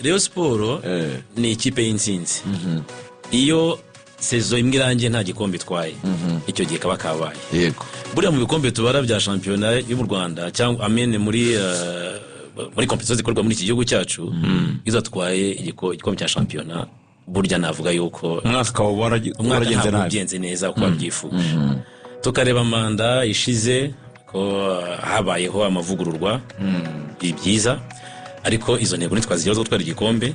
Rayon Sport ni ikipe y'intsinzi. Iyo saison imwe irangiye nta gikombe itwaye, icyo gihe kaba kabaye. Buriya mu bikombe tubara bya shampiyona yo mu Rwanda, cyangwa amene muri compétition zikorwa muri iki gihugu cyacu, iyo udatwaye igikombe cya shampiyona, burya navuga yuko umwaka ukaba umwaka waragenze ntabwo nabi. ugenze neza uko wabyifuje. Tukareba manda ishize ko habayeho amavugururwa, ni byiza, ariko izo ntego ntitwazigeraho zo gutwara igikombe.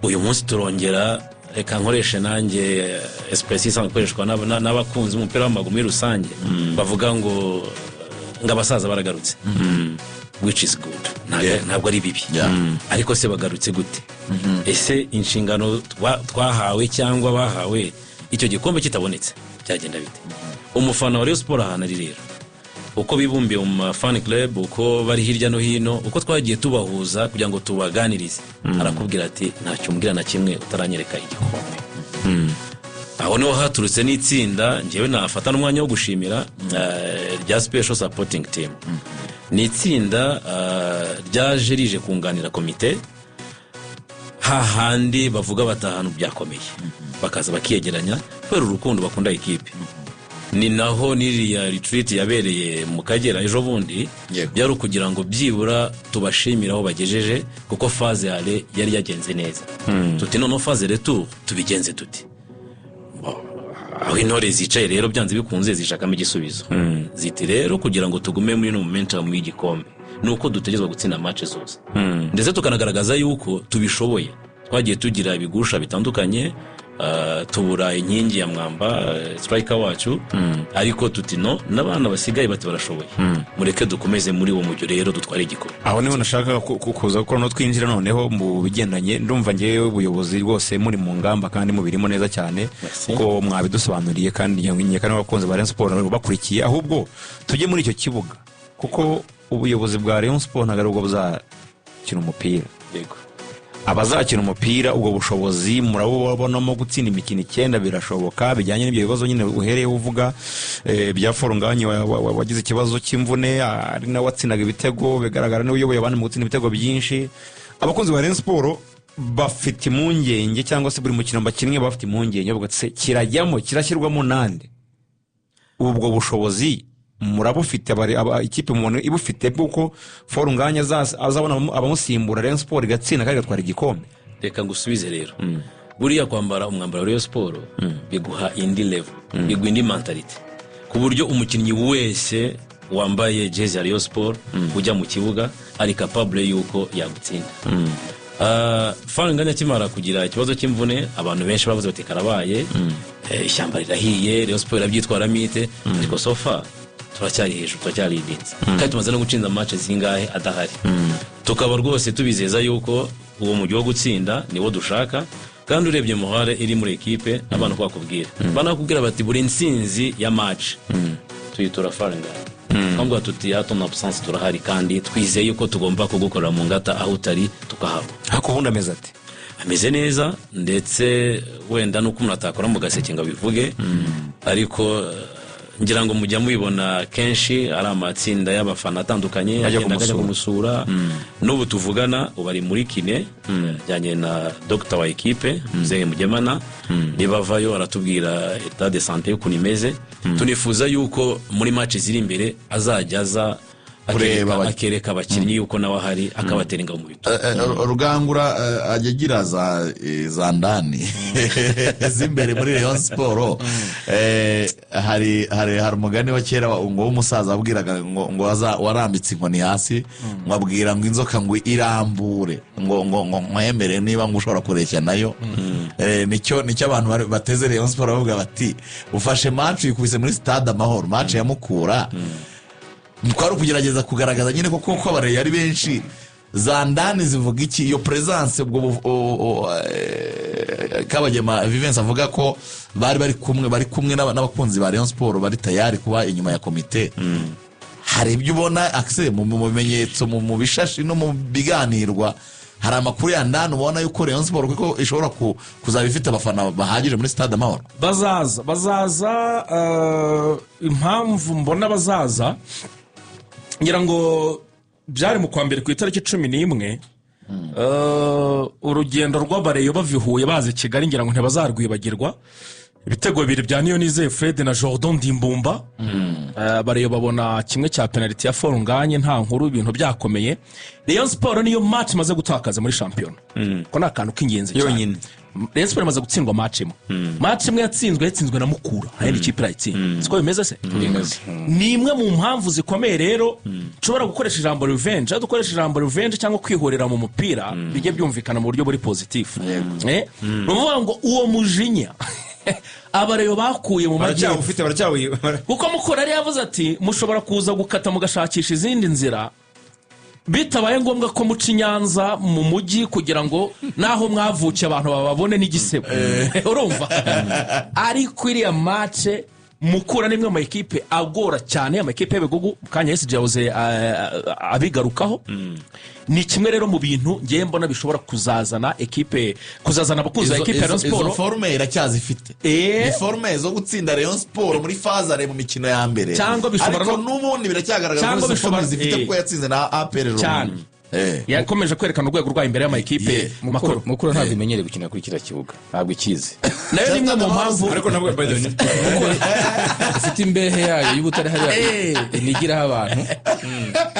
Uyu munsi turongera, reka nkoreshe nanjye expression isanzwe ikoreshwa n'abakunzi b'umupira w'amaguru muri rusange, bavuga ngo abasaza baragarutse, which is good. Ntabwo ari bibi. Ariko se bagarutse gute? Ese inshingano twahawe cyangwa bahawe, icyo gikombe kitabonetse byagenda bite? Umufana wa Rayon Sport ahantu ari rero, uko bibumbiye mu ma fan club, uko bari hirya no hino, uko twagiye tubahuza kugira ngo tubaganirize, arakubwira ati: "Ntacyo umbwira na kimwe utaranyereka igikombe." Aho niho haturutse n'itsinda ngewe nafata n'umwanya wo gushimira, rya special supporting team. Ni itsinda ryaje rije kunganira komite, hahandi bavuga bati ahantu byakomeye, bakaza bakiyegeranya kubera urukundo bakunda ikipe. Ni naho n'iriya retreat yabereye mu Kagera ejo bundi, byari ukugira ngo byibura tubashimire aho bagejeje, kuko phase aller yari yagenze neza. Tuti noneho phase retour tubigenze tuti. Aho intore zicaye rero, byanze bikunze zishakamo igisubizo, ziti: "Rero kugira ngo tugume muri no momentum y'igikombe, ni uko dutegerezwa gutsinda match zose, ndetse tukanagaragaza yuko tubishoboye." Twagiye tugira ibigusha bitandukanye, tubura inkingi ya mwamba, striker wacu, ariko tuti no n'abana basigaye bati barashoboye, mureke dukomeze muri uwo mujyo rero dutware igikombe. Aho niho nashaka kuza gukora no twinjira noneho mu bigendanye. Ndumva ngewe ubuyobozi rwose muri mu ngamba kandi mubirimo neza cyane, Merci. kuko mwabidusobanuriye, kandi ngira kandi n'abakunzi ba Rayon Sport bakurikiye. Ahubwo tujye muri icyo kibuga, kuko ubuyobozi bwa Rayon Sport ntabwo ari ubwo buzakina umupira. Abazakina umupira, ubwo bushobozi murabubonamo? Gutsinda imikino 9 birashoboka, bijyanye n'ibyo bibazo nyine uhereye uvuga, bya Fall Ngagne wagize ikibazo cy'imvune, ari nawe watsindaga ibitego bigaragara, niwe uyoboye abandi mu gutsinda ibitego byinshi? Abakunzi ba Rayon Sport bafite impungenge, cyangwa se buri mukino bakinnye bafite impungenge, bavuga ati: "Se kirajyamo, kirashyirwamo nande?" Ubwo bushobozi murabufite? Ikipe mubona ibufite bw'uko Fall Ngagne azabona abamusimbura, Rayon Sport igatsinda kandi igatwara igikombe? Reka ngusubize rero. Buriya kwambara umwambaro wa Rayon Sport biguha indi level, biguha indi mentalité, ku buryo umukinnyi wese wambaye jezi ya Rayon Sport ujya mu kibuga ari capable yuko yagutsinda. Fall Ngagne akimara kugira ikibazo cy'imvune, abantu benshi bavuze bati: "Karabaye, ishyamba rirahiye, Rayon Sport irabyitwaramo ite?" Ariko so far turacyari hejuru, turacyari leading, kandi tumaze no gutsinda match zingahe adahari. Tukaba rwose tubizeza yuko uwo mujyi wo gutsinda niwo dushaka. Kandi urebye morale iri muri ekipe, abana uko bakubwira, banakubwira bati: "Buri ntsinzi ya match tuyitura Fall Ngagne." Twambwira tuti: "À ton absence turahari, kandi twizeye yuko tugomba kugukorera mu ngata, aho utari tukahaba." Ariko ubundi ameze ati? Ameze neza, ndetse wenda nuko umuntu atakora mu gaseke ngo abivuge, ariko ngira ngo mujya mubibona kenshi ari amatsinda y'abafana atandukanye Ajya agenda ajya kumusura. N'ubu tuvugana ubu ari muri kiné, ajyanye na dogita wa ekipe, Muzehe Mugemana. Nibavayo aratubwira état de santé y'ukuntu imeze. Tunifuza yuko muri match ziri imbere azajya aza kureba akereka abakinnyi yuko nawe ahari, akabatera ingabo mu bitugu. Rugangura ajya agira za ndani z'imbere muri Rayon Sport. Hari umugani wa kera ngo w'umusaza wabwiraga ngo warambitse inkoni hasi, ngo abwira ngo inzoka ngo irambure, ngo nkwemere niba ngo ushobora kureshya nayo. Nicyo abantu bateze Rayon Sport, bavuga bati: "Ufashe match uyikubise muri Stade Amahoro, match ya Mukura." Kwari ukugerageza kugaragaza nyine ko abareyi ari benshi. Za ndani zivuga iki? Iyo présence, ubwo Kabagema Vivensi avuga ko bari kumwe n'abakunzi ba Rayon Sport, bari tayari kuba inyuma ya komite. Hari ibyo ubona akise mu bimenyetso, mu bishashi no mu biganirwa? Hari amakuru ya ndani ubona yuko Rayon Sport kuko ishobora kuzaba ifite abafana bahagije muri Stade Amahoro? Bazaza, bazaza. Impamvu mbona bazaza, ngira ngo byari mu kwa mbere ku itariki 11. Urugendo rw'abareyo bava i Huye baza i Kigali, ngira ngo ntibazarwibagirwa. Ibitego bibiri bya Niyonizeye Fred na Jordan Dimbumba. Abareyo babona kimwe cya penaliti ya Forunganye, nta nkuru, ibintu byakomeye. Rayon Sport niyo match imaze gutakaza muri shampiyona, ko ni akantu k'ingenzi cyane. Yonyine. Rayon Sport imaze gutsindwa match imwe. Match imwe yatsinzwe, yatsinzwe na Mukura, nta yindi kipe irayitsinda. Siko bimeze se? Ni imwe mu mpamvu zikomeye rero nshobora gukoresha ijambo revenge. Aho dukoresha ijambo revenge cyangwa kwihorera mu mupira, bijye byumvikana mu buryo buri positif. Ni ukuvuga ngo uwo mujinya abareyo bakuye mu majyepfo Baracyawufite, baracyawi kuko Mukura yari yavuze ati mushobora kuza gukata mugashakisha izindi nzira, bitabaye ngombwa ko muca i Nyanza mu mujyi, kugira ngo n'aho mwavukiye abantu bababone n'igisebo. Urumva, ariko iriya match Mukura ni imwe mu makipe agora cyane, amakipe y'ibigugu. Mu kanya SG yahoze abigarukaho. Ni kimwe rero mu bintu ngiye mbona bishobora kuzazana ekipe, kuzazana abakunzi ba ekipe ya Rayon Izo Sport. Forme iracyazifite. Ni forme zo gutsinda Rayon Sport muri phase aller mu mikino ya mbere. Cyangwa bishobora Ariko n'ubundi biracyagaragara Cyangwa ko izo forme zifite, kuko yatsinze na APR ejo Cyane. bundi. Yakomeje kwerekana urwego rwayo imbere y'amakipe makuru. Mukura ntabwo imenyereye gukina kuri kiriya kibuga, ntabwo ikizi. Nayo ni imwe mu mpamvu. Ariko ntabwo, by the way, Ifite imbehe yayo y'ubutare hariya inigiraho abantu,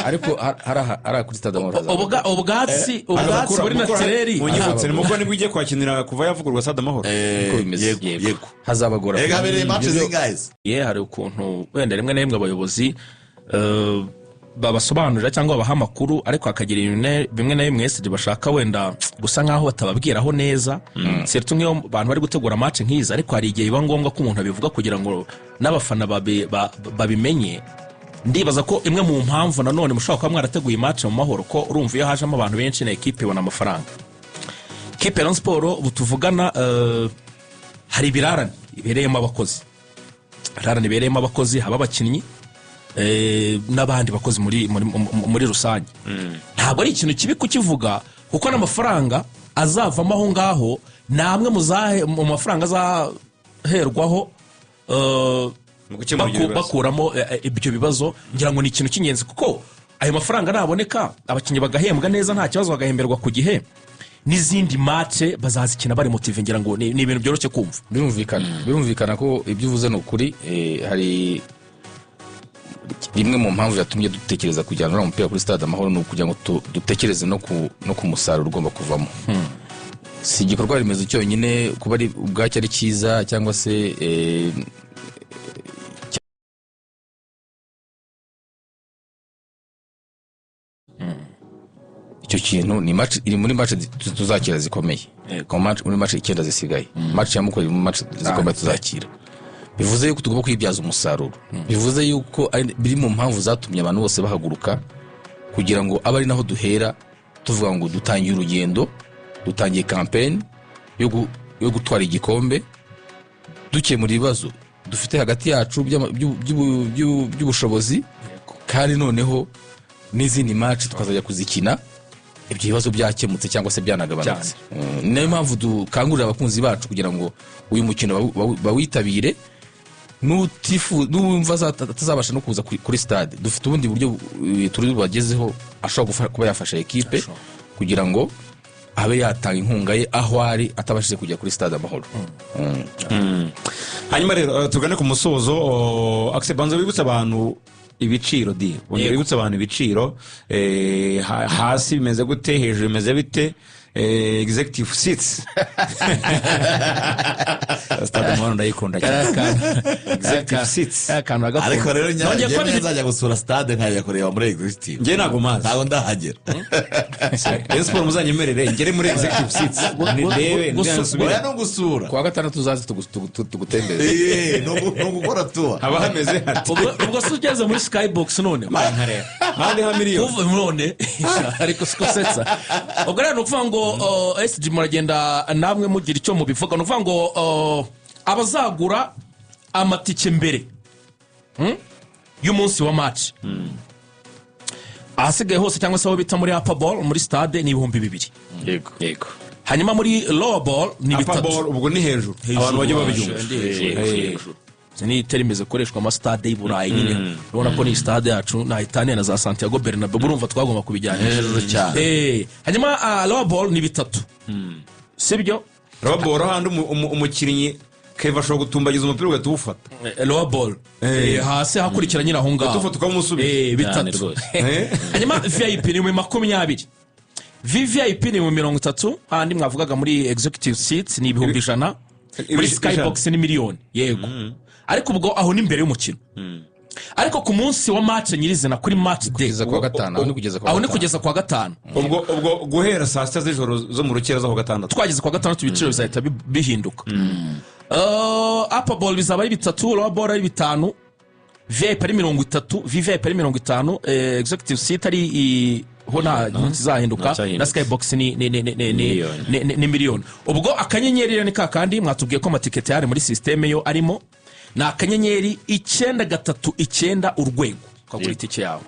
ariko hariya kuri Stade Amahoro hazaba. Ubwatsi buri naturel. Munyibutse, ni Mukura nibwo igiye kwakinira kuva yavugururwa Stade Amahoro? Uko bimeze. Yego, yego. Hazabagora. Ega habereye match Ibyo zingahe se? Ye, hari ukuntu wenda rimwe na rimwe abayobozi babasobanurira cyangwa babaha amakuru, ariko hakagira ibintu bimwe na bimwe SG bashaka wenda gusa nkaho batababwiraho neza, surtout nk'iyo abantu bari gutegura match nk'izi. Ariko hari igihe biba ngombwa ko umuntu abivuga kugira ngo n'abafana babimenye. Ndibaza ko imwe mu mpamvu nanone mushobora kuba mwarateguye match mu Mahoro, ko urumva iyo hajemo abantu benshi na ekipe ibona amafaranga. Ekipe ya Rayon Sport ubu tuvugana, hari ibirarane ibereyemo abakozi, ibirarane ibereyemo abakozi, haba abakinnyi n'abandi bakozi muri rusange. Ntabwo ari ikintu kibi kukivuga, kuko n'amafaranga azavamo aho ngaho ni amwe mu mafaranga azaherwaho Mu gukemura ibyo bibazo. bakuramo ibyo bibazo. Ngira ngo ni ikintu cy'ingenzi, kuko ayo mafaranga naboneka, abakinnyi bagahembwa neza, nta kibazo, bagahemberwa ku gihe, n'izindi match bazazikina bari motivé. Ngira ngo ni ibintu byoroshye kumva. Birumvikana ko ibyo uvuze ni ukuri. Hari rimwe mu mpamvu yatumye dutekereza kujyana uriya mupira kuri Stade Amahoro, ni ukugira ngo dutekereze no ku musaruro ugomba kuvamo. Si igikorwa remezo cyonyine kuba ari ubwacyo ari cyiza, cyangwa se icyo kintu ni match iri muri match tuzakira zikomeye. Muri match 9 zisigaye, match ya Mukura iri muri match zikomeye tuzakira. Bivuze yuko tugomba kwibyaza umusaruro, bivuze yuko biri mu mpamvu zatumye abantu bose bahaguruka kugira ngo abe ari naho duhera tuvuga ngo dutangiye urugendo, dutangiye campaign yo gutwara igikombe, dukemura ibibazo dufite hagati yacu by'ubushobozi, kandi noneho n'izindi match tukazajya kuzikina ibyo bibazo byakemutse cyangwa se byanagabanutse. Ni nayo mpamvu dukangurira abakunzi bacu kugira ngo uyu mukino bawitabire. N'uwumva atazabasha no kuza kuri stade, dufite ubundi buryo turi bubagezeho ashobora kuba yafasha ekipe kugira ngo abe yatanga inkunga ye aho ari, atabashije kujya kuri Stade Amahoro. Hanyuma rero tugane ku musozo. Akise, banza wibutse abantu ibiciro di, wongera wibutse abantu ibiciro. Hasi bimeze gute, hejuru bimeze bite? Executive seats, Stade Amahoro ndayikunda cyane, executive seats. Akantu agakunda. Ariko rero Nongeye kubona njyewe nzajya gusura stade nkajya kureba muri executive. Njye ntabwo mazi. Ntabwo ndahagera. Rayon Sport muzanyemerere ngere muri executive seats, ndebe nsubire. Oya, no gusura. Kuwa gatandatu uzaze tugutembeze. Ni ugukora tuwa. Haba hameze hati? Ubwo se ugeze muri skybox none? Ahandi ha miliyoni. Kuva none, ariko siko setsa. Ubwo rero ni ukuvuga ngo SG muragenda namwe mugira icyo mubivuga. Ni ukuvuga ngo abazagura amatike mbere y'umunsi wa match, ahasigaye hose cyangwa se aho bita muri upper bowl muri stade ni 2000. Yego. Yego. Hanyuma muri lower bowl ni Upper 3000. bowl ubwo ni hejuru, abantu bajya babyumva. Hejuru, hejuru. Izi ni termes zikoreshwa amasitade y'i Burayi nyine. Urabona ko ni stade yacu ntahitaniye na za Santiago Bernabeu, urumva twagomba kubijyanisha. Hejuru cyane. Hanyuma lower bowl ni bitatu, sibyo? Roboro handi umukinnyi Keva ashobora gutumbagiza umupira ugahita uwufata. Lower bowl. Hasi hakurikira nyine aho ngaho. Ugahita ukamusubiza. Cyane Bitatu. rwose. Hanyuma VIP ni mu 20, VVIP ni mu 30, handi mwavugaga muri executive seats ni 100,000, muri skybox ni miliyoni. Yego, ariko ubwo aho ni imbere y'umukino, ariko ku munsi wa match nyirizina, kuri match day, Kugeza kuwa gatanu, aho ni kugeza kuwa aho ni gatanu. Kugeza kuwa gatanu. Ubwo guhera saa 6 z'ijoro zo mu rukera zo ku gatandatu. Twageze kuwa gatandatu ibiciro bizahita bihinduka. Upper bowl bizaba ari bitatu, lower bowl ari bitanu, VIP ari 30, VVIP ari 50, executive seat ari ho nta kizahinduka. Ntacyahindutse. Na skybox ni Miliyoni. ni miliyoni. Ubwo akanyenyeri rero ni kakandi mwatubwiye ko amatiketi yari muri système yo arimo, ni *939# ukagura itike yawe.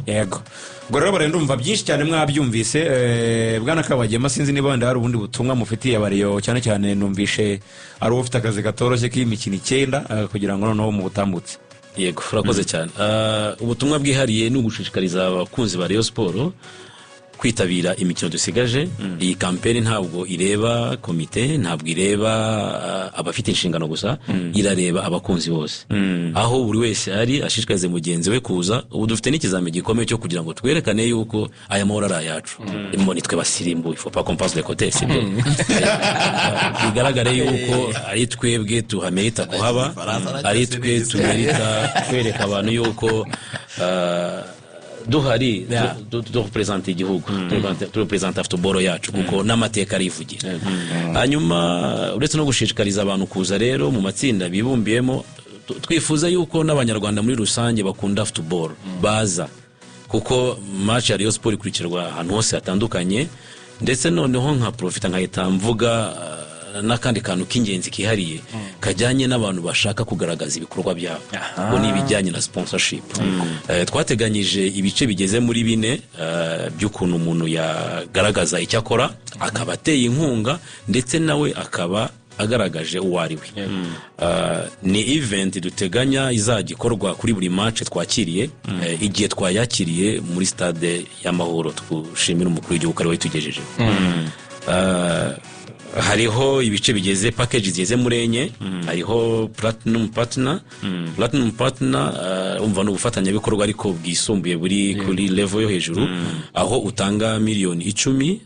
Yego, ubwo rero barenda ndumva byinshi cyane mwabyumvise. Bwana Kabagema, sinzi niba wenda hari ubundi butumwa mufitiye abariyo, cyane cyane numvishe ari uwo ufite akazi katoroshye k'imikino 9, kugira ngo noneho mubutambutse. Yego, urakoze cyane. Ubutumwa bwihariye ni ugushishikariza abakunzi ba Rayon Sport kwitabira imikino dusigaje. Iyi campaign ntabwo ireba komite, ntabwo ireba abafite inshingano gusa, irareba abakunzi bose. Aho buri wese ari ashishikarize mugenzi we kuza. Ubu dufite n'ikizami gikomeye cyo kugira ngo twerekane yuko aya mahoro ari ayacu. Mo nitwe basirimbu, il faut pas qu'on passe de côté, sibyo? Bigaragare yuko ari twebwe tuhamerita kuhaba, ari twe tumerita kwereka abantu yuko duhari, durepresenta igihugu, turepresenta football yacu, kuko n'amateka arivugira. Hanyuma uretse no gushishikariza abantu kuza rero mu matsinda bibumbiyemo, twifuza yuko n'Abanyarwanda muri rusange bakunda football baza, kuko match ya Rayon Sport ikurikirwa ahantu hose hatandukanye. Ndetse noneho nka profita nkahita mvuga n'akandi kantu k'ingenzi kihariye kajyanye n'abantu bashaka kugaragaza ibikorwa byabo, ubwo ni ibijyanye na sponsorship. Twateganyije ibice bigeze muri bine by'ukuntu umuntu yagaragaza icyo akora, akaba ateye inkunga ndetse nawe akaba agaragaje uwo ari we. Ni event duteganya izajya ikorwa kuri buri match twakiriye, igihe twayakiriye muri Stade y'Amahoro. Twushimira umukuru w'igihugu ari we wayitugejejeho. Hariho ibice bigeze, package zigeze muri enye. Hariho platinum partner. Platinum partner, umva, ni ubufatanyabikorwa ariko bwisumbuye, buri kuri level yo hejuru, aho utanga miliyoni 10,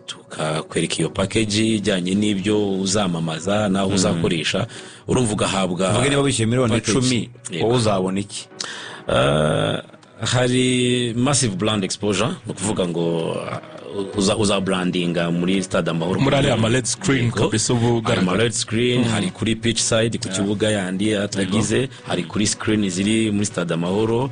tukakwereka iyo package ijyanye n'ibyo uzamamaza n'aho uzakoresha, urumva ugahabwa Tuvuge niba wishyuye miliyoni package. 10, wowe uzabona iki? Hari massive brand exposure, ni ukuvuga ngo uza brandinga muri Stade Amahoro. Muri ariya ma LED screen. Yego. Kabisa ubu Hari ugaragara. ama LED screen, hari kuri pitch side ku kibuga yandi tugize, hari kuri screen ziri muri Stade Amahoro,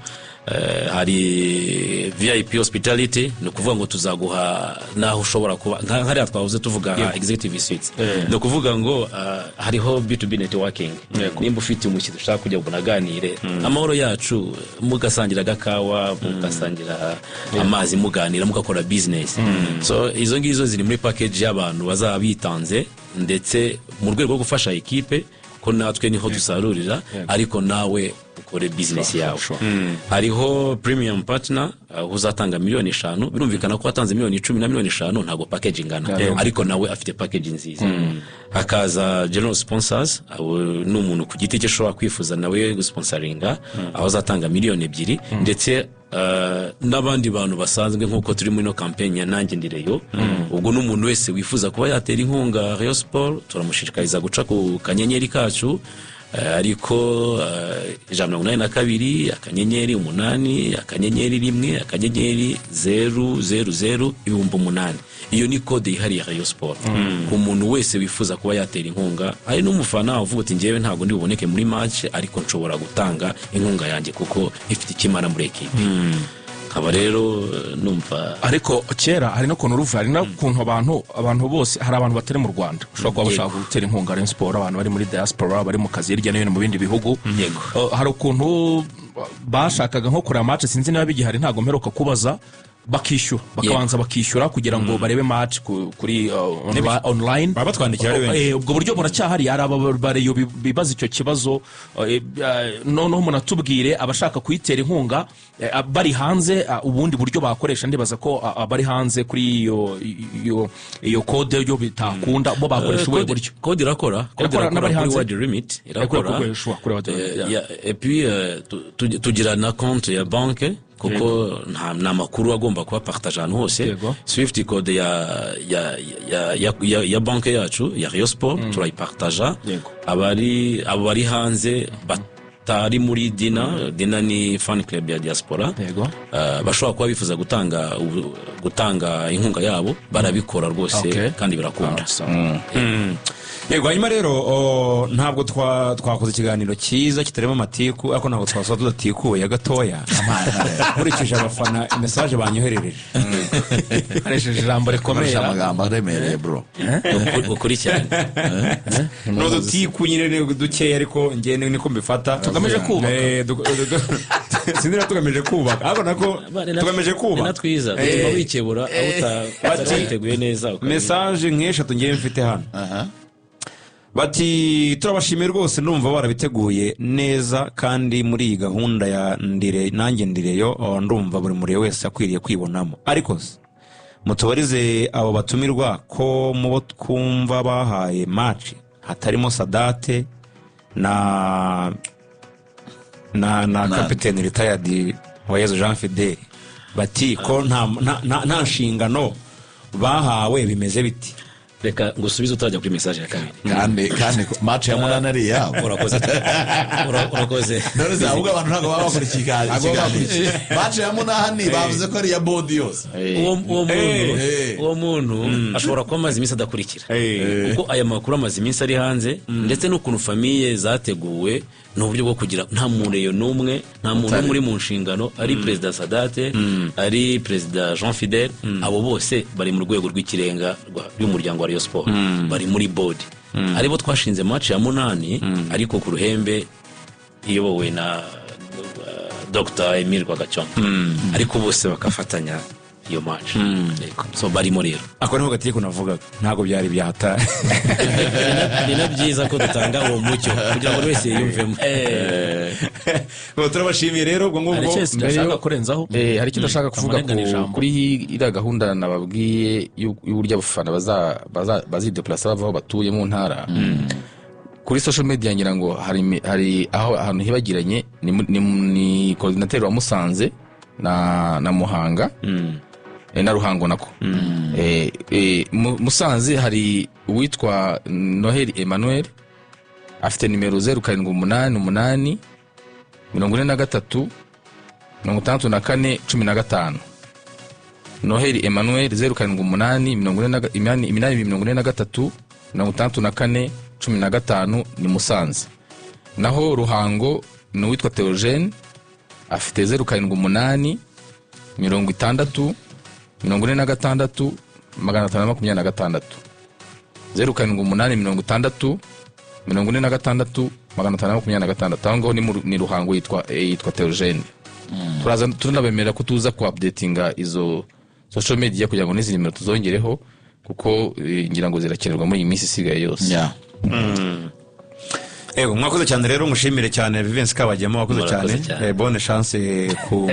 hari VIP hospitality, ni ukuvuga ngo tuzaguha n'aho ushobora kuba hariya twahoze tuvuga executive suites. Ni ukuvuga ngo hariho B2B networking, nimba ufite umushyitsi ushaka kujya ngo munaganire amahoro yacu, mugasangira agakawa, mugasangira amazi, muganira, mugakora business. So izo ngizo ziri muri package y'abantu bazaba bitanze, ndetse mu rwego rwo gufasha ekipe, ko natwe niho dusarurira, ariko nawe ukore business yawe. Hariho premium partner, aho uzatanga miliyoni 5. Birumvikana ko watanze miliyoni 10 na miliyoni 5 ntabwo package ingana, ariko nawe afite package nziza. Hakaza general sponsors, abo ni umuntu ku giti cye ushobora kwifuza nawe gusponsoringa, aho azatanga miliyoni 2, ndetse n'abandi bantu basanzwe nk'uko turi muri ino campaign ya Nanjye Ndi Rayon. Ubwo n'umuntu wese wifuza kuba yatera inkunga Rayon Sport turamushishikariza guca ku kanyenyeri kacu, ariko *182*8*1*000 8000. Iyo ni kode yihariye ya Rayon Sport ku muntu wese wifuza kuba yatera inkunga. Hari n'umufana uvuga uti: "Njyewe ntabwo ndi buboneke muri match, ariko nshobora gutanga inkunga yanjye kuko ifite ikimara muri ekipe." Nkaba rero numva Ariko kera hari n'ukuntu ruva, hari n'ukuntu abantu bose, hari abantu batari mu Rwanda bashobora kuba bashaka gutera inkunga Rayon Sport, abantu bari muri diaspora, bari mu kazi hirya no hino mu bindi bihugu. Hari ukuntu bashakaga nko kureba match, sinzi niba bigihari, ntabwo mperuka kubaza. Bakishyura, bakabanza bakishyura kugira ngo barebe match kuri online. Baba batwandikira ari benshi. Ubwo buryo buracyahari. Hari aba bareyo bibaza icyo kibazo. Noneho munatubwire abashaka kuyitera inkunga bari hanze, ubundi buryo bakoresha. Ndibaza ko abari hanze kuri iyo code yo bitakunda, bo bakoresha ubuhe buryo? Code irakora, code Irakora irakora n'abari kuri hanze? Wide Remit irakora. Kuri Wide Remit, yeah. Et puis tugira na compte ya banque, kuko nta makuru agomba kuba partage ahantu hose. Swift code ya banque yacu ya Rayon Sport turayipartaja. Abari, abo bari hanze batari muri Dina, Dina ni fan club ya diaspora, bashobora kuba bifuza gutanga inkunga yabo, barabikora rwose kandi birakunda. Ah, sawa. Yego, hanyuma rero ntabwo twakoze ikiganiro cyiza kitarimo amatiku, ariko ntabwo twasaba tudatikuye gatoya, nkurikije abafana message banyoherereje. Akoresheje ijambo rikomeye. Koresha amagambo aremereye, bro. Ukuri cyane. Ni udutiku nyine, ni dukeya, ariko njye niko mbifata. Tugamije kubaka. Sinzi niba tugamije kubaka, ariko nako tugamije Ni na kubaka. twiza dutuma wikebura aho utari witeguye neza Message nk'eshatu ngiye mfite hano. Bati: "Turabashimiye rwose, ndumva barabiteguye neza, kandi muri iyi gahunda ya ndire nanjye ndireyo, ndumva buri muriyo wese akwiriye kwibonamo. Ariko se mutubarize abo batumirwa ko mu bo twumva bahaye match hatarimo Sadate na kapiteni retired Uwayezu Jean Fidele, bati ko nta nshingano bahawe, bimeze biti?" Reka ngusubize utajya kuri message ya kabiri. Kandi match ya munani ari iyabo. Urakoze cyane. Urakoze. None se ahubwo abantu ntabwo baba bakurikiye ikiganiro? Match ya munani bavuze ko ari iya board yose. Uwo muntu uwo muntu ashobora kuba amaze iminsi adakurikira, kuko aya makuru amaze iminsi ari hanze, ndetse n'ukuntu famille zateguwe ni uburyo bwo kugira nta mureyo n'umwe, nta muntu n'umwe uri mu nshingano, ari perezida Sadate, ari perezida Jean Fidele, abo bose bari mu rwego rw'ikirenga rw'umuryango wa Rayon Sport, bari muri board, aribo twashinze match ya munani, ariko ku ruhembe iyobowe na Dr Emile Rwagacongo, ariko bose bagafatanya iyo match. Yego. So barimo rero. Ako niho gatiku navugaga, ntabwo byari byata. Ni na byiza ko dutanga uwo mucyo kugira ngo buri wese yiyumvemo. Ngo turabashimiye rero ubwo Hari ngubwo. icyo ndashaka kurenzaho. Hari icyo ndashaka kuvuga Amarengana ijambo. kuri iriya gahunda nababwiye y'uburyo abafana bazideplasa bava aho batuye mu ntara. Kuri social media ngira ngo hari aho ahantu hibagiranye, ni coordinateur wa Musanze na Muhanga, na Ruhango nako. Musanze hari uwitwa Noheli Emmanuel, afite nimero 0788 43 64 15. Noheli Emmanuel, 078 8 8 43 64 15, ni Musanze. Naho Ruhango ni uwitwa Theogene, afite 078 60 46 526, 078 60 46 526. Aho ngaho ni Ruhango, yitwa Theogene. Turaza tunabemerera ko tuza ku updatinga izo social media kugira ngo n'izi nimero tuzongereho, kuko ngira ngo zirakenerwa muri iyi minsi isigaye yose. Yego, mwakoze cyane rero, mushimire cyane Vivensi Kabagema, wakoze Murakoze cyane. cyane. Bonne chance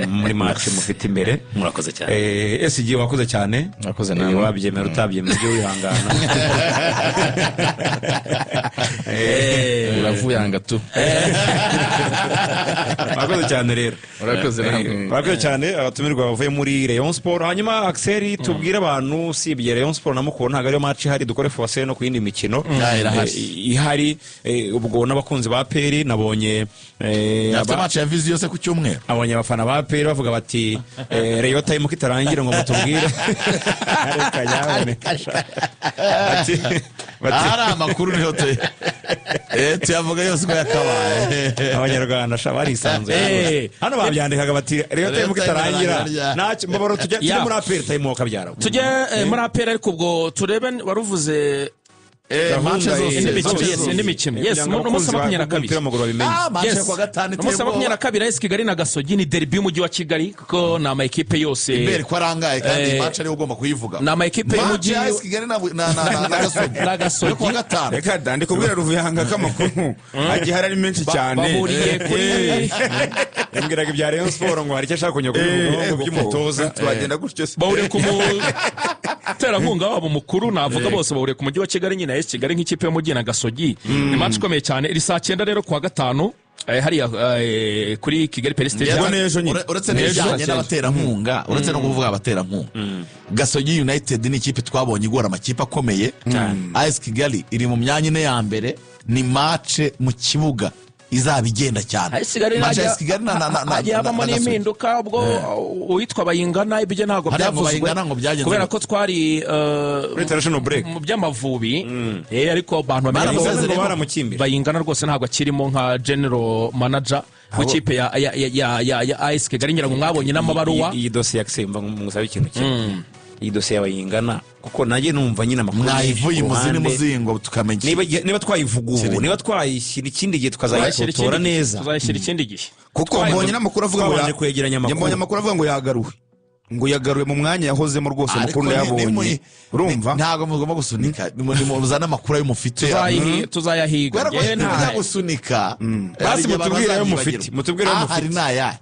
muri match mufite imbere. Murakoze cyane. SG, wakoze cyane. Mwakoze namwe. Wabyemera utabyemera, ujye wihangana. Uravuyanga tu. Mwakoze cyane rero. Urakoze namwe. Murakoze cyane abatumirwa bavuye muri Rayon Sport. Hanyuma Axel, tubwire abantu, usibye Rayon Sport na Mukura ntabwo ariyo match ihari, dukore focus no ku yindi mikino Irahari. Ihari. Ubwo n'abakunzi ba APR nabonye Afite match ya Vision se ku cyumweru. Abonye abafana ba APR bavuga bati Rayon time ko itarangira ngo mutubwire. Reka nyabone. Bati Ahari amakuru niho tuyavuga yose uko yakabaye. Abanyarwanda sha barisanzuye hano, babyandikaga bati Rayon time ko itarangira. Ntacyo mbabaro, tujya muri APR time wakabyara. Tujye muri APR, ariko ubwo turebe waruvuze. Match zose, Indi mikino, zose. yes, indi mikino. Yes, Kugira ngo umunsi wa abakunzi 22. b'umupira w'amaguru babimenye. Ah, match Yes. yo kuwa gatanu Umunsi wa 22, AS Kigali na Gasogi ni derby y'umujyi wa Kigali, kuko ni ama ekipe yose. Imbere ko arangaye, kandi iyi match ariyo ugomba kuyivuga. Ni ama ekipe Match y'umujyi ya AS Kigali na Gasogi. Na Gasogi. Yo kuwa gatanu. Reka da, ndi kubwira Ruvuyanga ko amakuru agihari ari menshi cyane. Bahuriye kuri Yambwiraga ibya Rayon Sport ngo hari icyo ashaka kongera kubivugaho ngo by'umutoza. Twagenda gutyo se? Bahuriye ku muterankunga wabo mukuru, navuga bose bahuriye ku mujyi wa Kigali nyine, AS Kigali nk'ikipe y'umujyi na Gasogi. Ni match ikomeye cyane, iri saa 9 rero kuwa gatanu, hariya kuri Kigali Pele Stadium. Ubwo n'ejo nyine. Uretse n'ibijyanye n'abaterankunga, uretse no kuvuga abaterankunga, Gasogi United ni ikipe twabonye igora amakipe akomeye. AS Kigali iri mu myanya ine ya mbere. Ni match mu kibuga izaba igenda cyane. AS Kigali Match ya AS Kigali hagiye habamo na Gasogi. n'impinduka, ubwo uwitwa Bayingana ibyo ntabwo Hariya ngo byavuzwe Bayingana ngo byagenze kubera gute? ko twari Muri international break. mu by'Amavubi, ariko abantu bamenya ko Baramusezereye. Ngo baramukimbira. Bayingana rwose ntabwo akirimo nka general manager w'ikipe ya AS Kigali. Ngira ngo mwabonye n'amabaruwa. Iyi dosiye ya Kisemba, musabe ikintu kimwe, iyi dosiye y'Abayingana, kuko nanjye numva nyine amakuru menshi Mwayivuye ku imuzi ruhande. n'umuzingo tukamenya. Niba twayivuga ubu, niba twayishyira ikindi gihe, Tuzayishyira tukazayitora ikindi gihe. neza. Tuzayishyira ikindi gihe. Kuko mbonye n'amakuru avuga ngo Twabanje kwegeranya amakuru. Mbonye amakuru avuga ngo yagaruwe, ngo yagaruwe mu mwanya yahozemo rwose. Ariko Amakuru ndayabonye, urumva? Ntabwo mugomba gusunika. Muzane amakuru ayo mufite. Tuzayahiga. Kubera ko Njyewe nimujya gusunika, hari Basi igihe abantu mutubwire ayo bazabyibagirwa. mufite, mutubwire ayo Ah, mufite. hari n'ayahe?